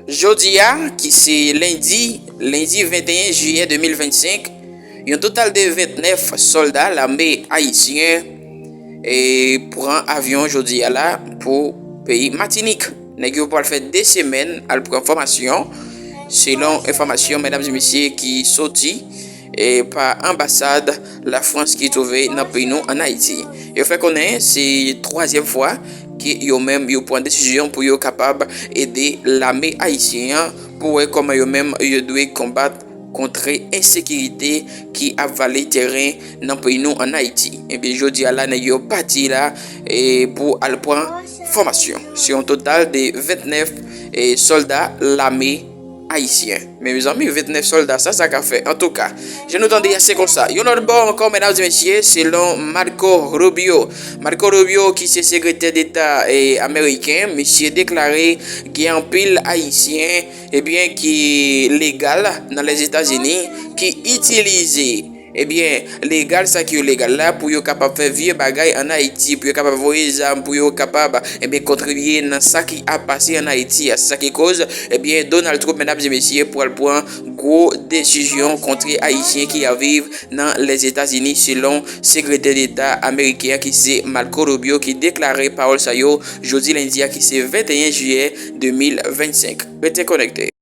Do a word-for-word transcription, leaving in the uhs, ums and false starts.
Jodi a, ki se lendi, lendi venteyen jiyè de mil vennsenk, yon total de ventnèf sòlda lame ayisyen e pran avyon jodi a la pou peyi Matinik. Nèg yo pral fè de semèn al pran fòmasyon, selon enfòmasyon, medam e mesye, ki soti e pa anbasad Lafrans ki twouve nan peyi nou ann Ayiti. Yo fè konnen se twazyèm fwa ke yo menm yo pran desizyon pou yo kapab ede lame ayisyen an pou wè kòman yo menm yo dwe konbat kont ensekirite ki ap vale teren nan peyi nou ann Ayiti. Ebyen, jodi a la, nèg yo pati la e pou al pran fòmasyon. Se yon total de ventnèf e sòlda lame ayisyen. Men mezanmi, ventnèf sòlda, sa, sa ka fè? Antouka, jan nou tande a, se konsa. Yon lòt bò ankò, medam e mesye, selon Marco Rubio. Marco Rubio, ki se sekretè deta e ameriken, misye deklare gen anpil ayisyen, ebyen, ki legal nan Lèzetazini, ki itilize, ebyen, legal, sa ki yo legal la, pou yo kapab fè vye bagay ann Ayiti, pou yo kapab voye zam, pou yo kapab, ebyen, kontribye nan sa ki ap pase ann Ayiti a. Se sa ki koz, ebyen, Donald Trump, medam e mesye, pral pran gwo desizyon kont ayisyen ki ap viv nan Lèzetazini, selon sekretè deta ameriken an, ki se Marco Rubio, ki deklare pawòl sa yo jodi lendi a, ki se venteyen jiyè de mil vennsenk. Rete konekte.